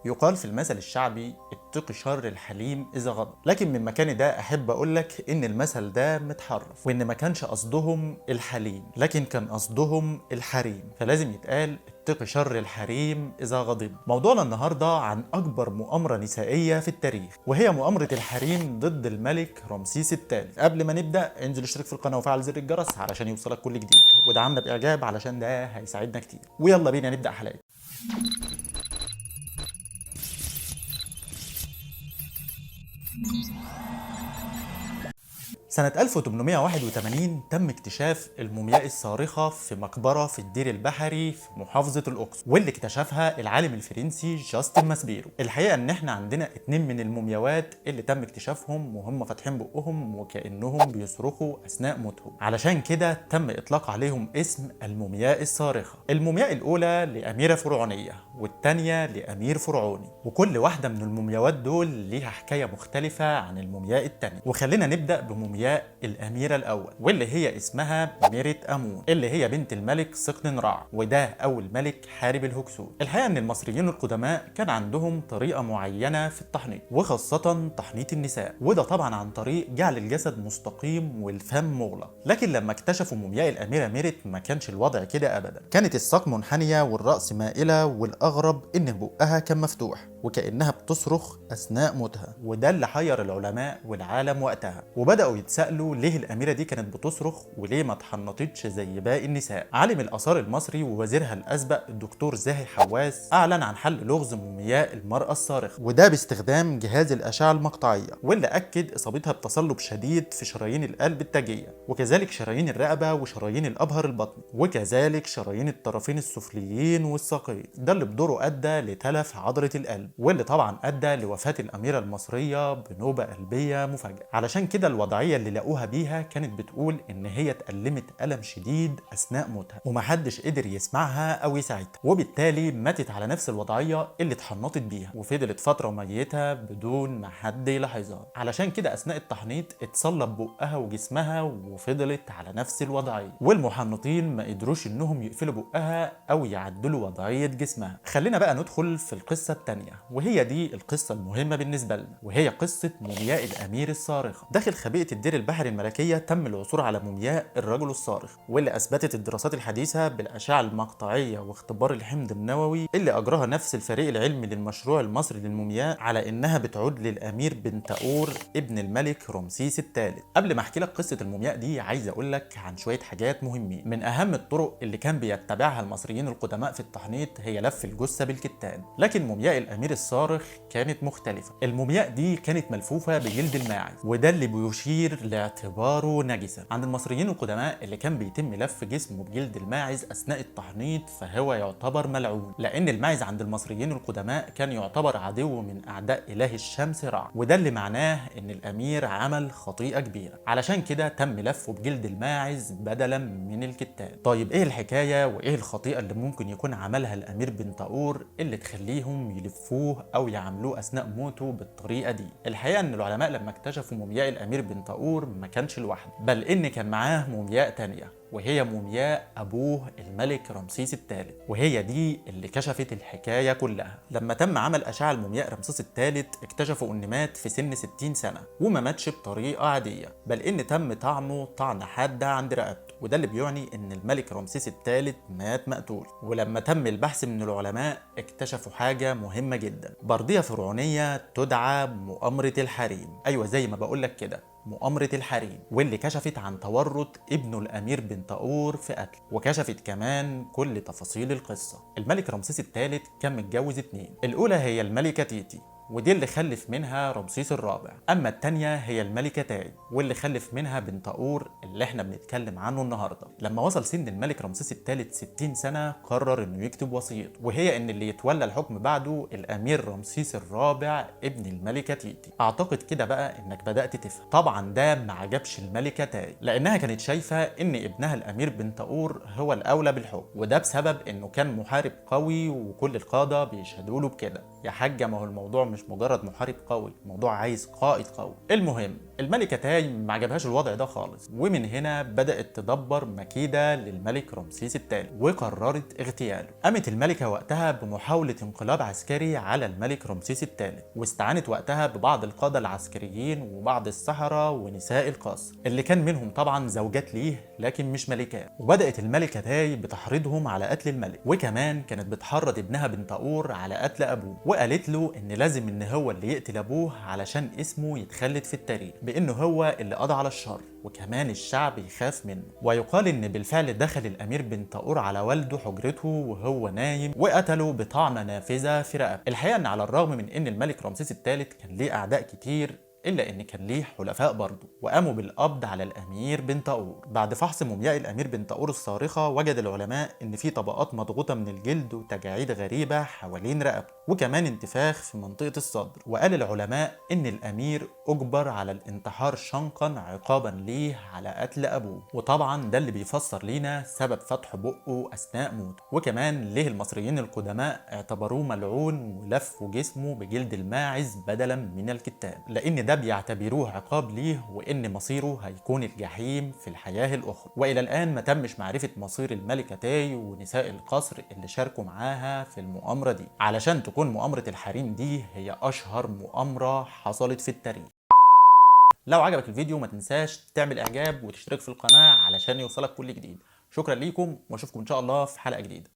يقال في المثل الشعبي اتقي شر الحليم إذا غضب، لكن من مكاني ده أحب أقولك إن المثل ده متحرف، وإن ما كانش قصدهم الحليم لكن كان قصدهم الحريم، فلازم يتقال اتقي شر الحريم إذا غضب. موضوعنا النهاردة عن أكبر مؤامرة نسائية في التاريخ، وهي مؤامرة الحريم ضد الملك رمسيس الثالث. قبل ما نبدأ انزل اشترك في القناة وفعل زر الجرس علشان يوصلك كل جديد، ودعمنا بإعجاب علشان ده هيساعدنا كتير. ويلا بينا نبدأ حلقتنا. سنة 1881 تم اكتشاف المومياء الصارخة في مقبرة في الدير البحري في محافظة الأقصر، واللي اكتشفها العالم الفرنسي جاستن ماسبيرو. الحقيقة ان احنا عندنا 2 من المومياوات اللي تم اكتشافهم وهم فاتحين بقهم وكأنهم بيصرخوا أثناء موتهم، علشان كده تم إطلاق عليهم اسم المومياء الصارخة. المومياء الأولى لأميرة فرعونية والتانية لأمير فرعوني، وكل واحدة من المومياوات دول ليها حكاية مختلفة عن المومياء التانية. وخلينا نبدأ بمومياء الأميرة الأول، واللي هي اسمها ميريت أمون، اللي هي بنت الملك سقننرع، وده أول ملك حارب الهكسوس. الحقيقة إن المصريين القدماء كان عندهم طريقة معينة في التحنيط، وخاصة تحنيط النساء، وده طبعا عن طريق جعل الجسد مستقيم والفم مغلق. لكن لما اكتشفوا مومياء الأميرة ميريت ما كانش الوضع كده أبدا، كانت الساق منحنية والرأس مائلة، والأغرب إن بقها كان مفتوح وكأنها بتصرخ أثناء موتها، وده اللي حير العلماء والعالم وقتها، وبدأوا يتسألوا ليه الأميرة دي كانت بتصرخ وليه ما اتحنطتش زي باقي النساء. عالم الآثار المصري ووزيرها الأسبق الدكتور زاهي حواس أعلن عن حل لغز مومياء المرأة الصارخة، وده باستخدام جهاز الأشعة المقطعية، واللي أكد إصابتها بتصلب شديد في شرايين القلب التاجية، وكذلك شرايين الرقبة وشرايين الأبهر البطني، وكذلك شرايين الطرفين السفليين والساقين، ده اللي بدوره أدى لتلف عضلة القلب، واللي طبعا أدى لوفاة الأميرة المصرية بنوبة قلبية مفاجئة. علشان كده الوضعية اللي لقوها بيها كانت بتقول إن هي اتألمت ألم شديد أثناء موتها، ومحدش قدر يسمعها أو يساعدها، وبالتالي ماتت على نفس الوضعية اللي اتحنطت بيها، وفضلت فترة ميتة بدون ما حد يلاحظها. علشان كده أثناء التحنيط اتصلب بقها وجسمها وفضلت على نفس الوضعية، والمحنطين ما قدروش إنهم يقفلوا بقها أو يعدلوا وضعية جسمها. خلينا بقى ندخل في القصة الثانية، وهي دي القصة المهمة بالنسبة لنا، وهي قصة مومياء الأمير الصارخة. داخل خبيئة الدير البحري الملكية تم العثور على مومياء الرجل الصارخ، واللي أثبتت الدراسات الحديثة بالأشعة المقطعية واختبار الحمض النووي اللي أجراها نفس الفريق العلمي للمشروع المصري للمومياء على إنها بتعود للأمير بنتاور ابن الملك رمسيس الثالث. قبل ما أحكي لك قصة المومياء دي عايز أقول لك عن شوية حاجات مهمين. من أهم الطرق اللي كان بيتبعها المصريين القدماء في التحنيط هي لف الجثة بالكتان، لكن مومياء الأمير الصارخ كانت مختلفة. المومياء دي كانت ملفوفة بجلد الماعز، وده اللي بيشير لاعتباره نجسا. عند المصريين القدماء اللي كان بيتم لف جسمه بجلد الماعز أثناء التحنيط فهو يعتبر ملعون، لأن الماعز عند المصريين القدماء كان يعتبر عدو من أعداء إله الشمس رع، وده اللي معناه إن الأمير عمل خطيئة كبيرة، علشان كده تم لفه بجلد الماعز بدلا من الكتان. طيب إيه الحكاية وإيه الخطيئة اللي ممكن يكون عملها الأمير بنتاور اللي تخليهم يلفوه أو يعاملوه أثناء موته بالطريقة دي؟ الحقيقة إن العلماء لما اكتشفوا مومياء الأمير بنتاور ما كانش لوحده، بل إن كان معاه مومياء تانية، وهي مومياء أبوه الملك رمسيس الثالث، وهي دي اللي كشفت الحكاية كلها. لما تم عمل أشعة لمومياء رمسيس الثالث اكتشفوا إن مات في سن 60 سنة، وما ماتش بطريقة عادية، بل إن تم طعنه طعنة حادة عند رقبته، وده اللي بيعني إن الملك رمسيس الثالث مات مقتول. ولما تم البحث من العلماء اكتشفوا حاجة مهمة جدا، بردية فرعونية تدعى مؤامرة الحريم. أيوة زي ما بقولك كده، مؤامرة الحريم، واللي كشفت عن تورط ابنه الأمير بنتاور في قتل، وكشفت كمان كل تفاصيل القصة. الملك رمسيس الثالث كان متجوز 2، الأولى هي الملكة تيتي، ودي اللي خلف منها رمسيس الرابع، أما التانية هي الملكة تاي، واللي خلف منها بنتاور اللي احنا بنتكلم عنه النهاردة. لما وصل سن الملك رمسيس الثالث 60 سنة قرر انه يكتب وصيته، وهي ان اللي يتولى الحكم بعده الأمير رمسيس الرابع ابن الملكة تيتي. اعتقد كده بقى انك بدأت تفهم. طبعا ده ما عجبش الملكة تاي، لانها كانت شايفة ان ابنها الأمير بنتاور هو الأولى بالحكم، وده بسبب انه كان محارب قوي وكل القادة بيشهدوا له بكده. يا حاجة ما هو الموضوع مش مجرد محارب قوي، الموضوع عايز قائد قوي. المهم الملكة تاي ما عجبهاش الوضع ده خالص، ومن هنا بدأت تدبر مكيدة للملك رمسيس الثالث وقررت اغتياله. قامت الملكة وقتها بمحاولة انقلاب عسكري على الملك رمسيس الثالث، واستعانت وقتها ببعض القادة العسكريين وبعض السحرة ونساء القصر اللي كان منهم طبعا زوجات ليه لكن مش ملكات. وبدأت الملكة تاي بتحريضهم على قتل الملك، وكمان كانت بتحرض ابنها بنتاور على قتل ابوه، وقالت له ان لازم ان هو اللي يقتل ابوه علشان اسمه يتخلد في التاريخ بانه هو اللي قضى على الشر، وكمان الشعب يخاف منه. ويقال ان بالفعل دخل الامير بنتاور على والده حجرته وهو نايم وقتله بطعنة نافذة في رقبته. الحقيقة ان على الرغم من ان الملك رمسيس الثالث كان ليه اعداء كتير، إلا إن كان ليه حلفاء برضه، وقاموا بالقبض على الأمير بنتاور. بعد فحص مومياء الأمير بنتاور الصارخة، وجد العلماء إن في طبقات مضغوطة من الجلد وتجاعيد غريبة حوالين رقبته، وكمان انتفاخ في منطقة الصدر. وقال العلماء إن الأمير أجبر على الانتحار شنقا عقابا ليه على قتل أبوه، وطبعا ده اللي بيفسر لينا سبب فتح بقه أثناء موته، وكمان ليه المصريين القدماء اعتبروه ملعون ولفوا جسمه بجلد الماعز بدلا من الكتان، لأن ده بيعتبروه عقاب ليه وإن مصيره هيكون الجحيم في الحياة الأخرى. وإلى الآن ما تمش معرفة مصير الملكة تاي ونساء القصر اللي شاركوا معاها في المؤامرة دي، علشان تكون مؤامرة الحريم دي هي أشهر مؤامرة حصلت في التاريخ. لو عجبك الفيديو ما تنساش تعمل إعجاب وتشترك في القناة علشان يوصلك كل جديد. شكرا ليكم واشوفكم إن شاء الله في حلقة جديدة.